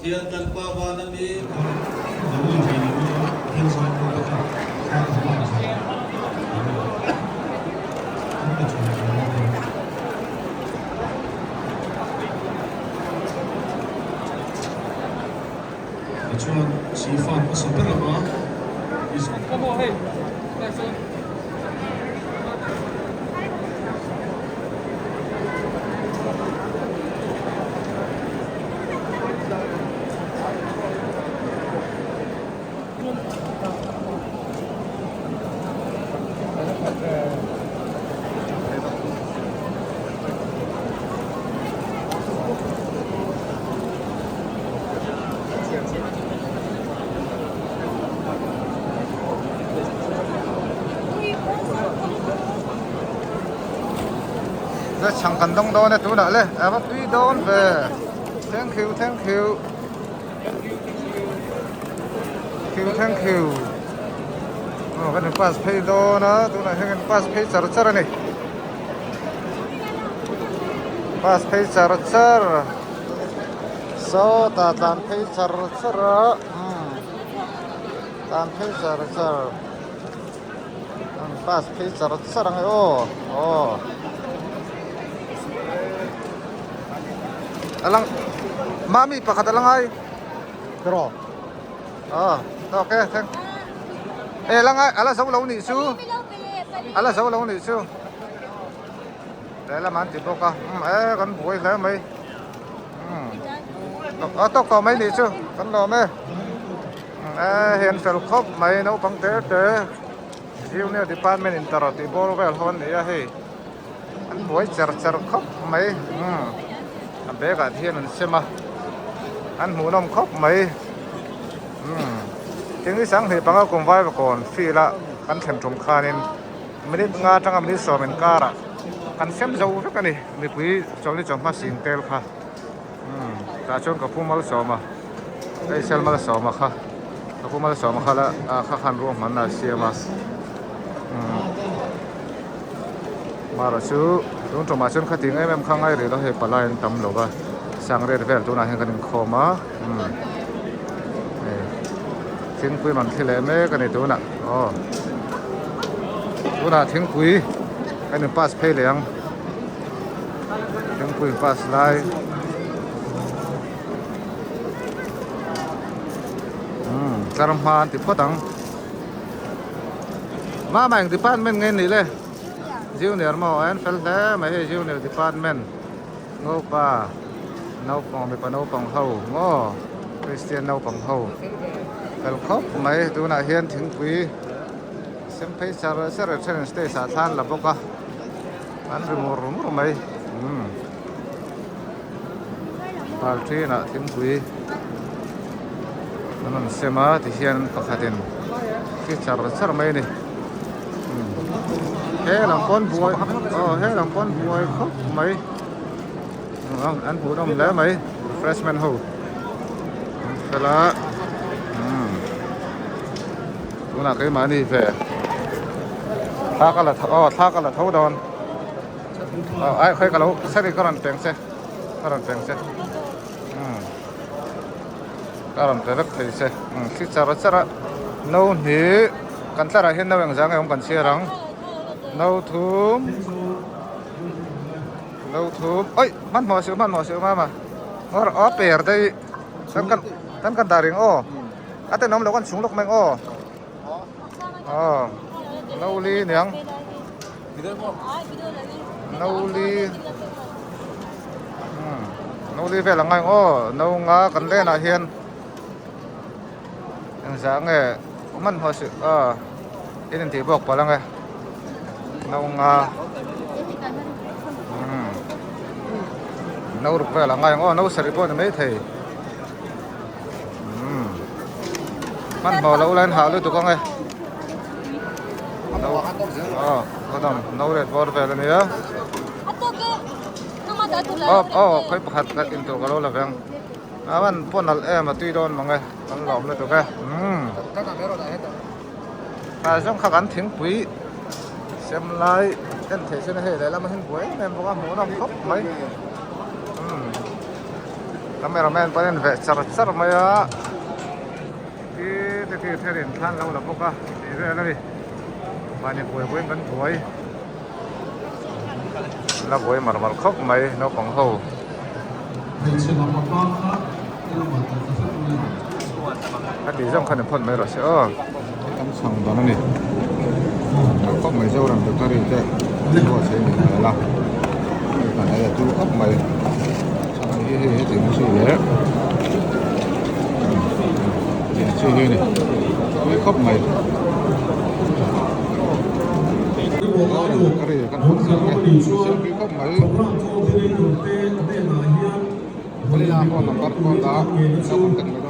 Pathian kan Pa van a mi. Tichuan, Sifa hmasa ber anga Chhang kan dawng dawn e tunah le a va tui dawn ve thank you thank you thank you thank you aw kan in pass phei dawn a tunah hian kan pass phei char char a ni pass phei char char sawtah tlan phei char char a umm tlan phei char char an pass phei char char ang e aw aw a lang mami pakhat a la ngai tiraw aw tawk e thank e la ngai a la zo lo nih chu a la zo lo nih chu lehlam an ti bawk a umm e kan buai hle mai umm a tawk tawh mai nih chu kan lawm e e hei an fel khawp mai naupang te te junior department in tar tih bawr vel ho an ni a hei an buai cher cher khawp mai umm a bag ah te hian an sem a an hmuhnawm khawp mai umm thing sanghnih panga kum vai vakawn field a kan thlen tum khanin minute nga atanga minute sawm inkarah kan sem zo vek a ni mipui chawlhni chawhma sing tel kha umm tah chuan ka pu malsawma hei sel malsawma kha ka pu malsawma kha la kha khan ruahmanna a siam a umm mara chu tun tumah chuan khating em em kha ngai rih lo hei palai an tam lo va sangriat vel tunah hian kan inkhawm a umm hei thingpui rawn thli leh mek a ni tunah aw tunah thingpui kan in pass phei leh ang thingpui in pass lai umm tlar hma an ti phawt ang. Mama eng department nge nih le junior maw a en fel hle mai hei junior department ngopa naupang mipa naupang ho maw christian naupang ho fel khawp mai tunah hian thingpui sem phei char char a then stage ah thla an la bawk a an ri mur mur mai umm bal thinah thingpui an rawn sem a tihian pakhatin thi char char mai a ni he lam pawn buai aw he lam pawn buai khawp mai an hmuhnawm hle mai refreshment ho an fel a umm tunah keimahni ve thla ka la aw thla ka la tho dawn. Ai khawi ka lo sari ka rawn peng che ka rawn peng che umm ka rawn pe vek thei che umm thli char char a no hnih kan tlarah hian no engzah nge awm kan chhiar ang no thum no thum oi hmanhmawh suh hmanhmawh suh mama ngawr aw per daih kan kan kan kan dah ring aw a tenawm loh kan chhung lawk mai ang aw aw no li niang. Noli umm noli vel ang ngai aw no nga kan lenah hian engzah nge hmanhmawh si a in intih bawk palh ang e no nga umm no ruk vel ang ngai ang aw no sarih pawh a ni maithei umm hmanhmawh loh la in hah lutuk ang e. No aw khawdam no ret bawr vel a nia aw aw khawi pakhat khat in tur ka lo la veng a van pawn nalh em a tui dawn mang e kan lawm lutuk e umm ah zawng kha kan thingpui sem lai en theih chuan hei lehlam a him buai em em bawk a hmuhnawm khawp mai umm. Cameraman pawh hian veh char char mai a ti te khi thil in thlan lo la bawk a tih vel a ni mahni buai buaiin kan buai la buai mar mar khawp mai naupang ho. A tih zawng khan in phawt mai rawh se aw kan chhang dan a ni khawp mai Zoram bakery te buatsaih a ni hmel a kan ei a tul khawp mai chhang hi hei hetiang chi leh hetiang chi hi a ni tui khawp mai Zoram bakery kan hmu chiang e tui khawp mai. Helai ah pawh number pawh a dah a naupang ten.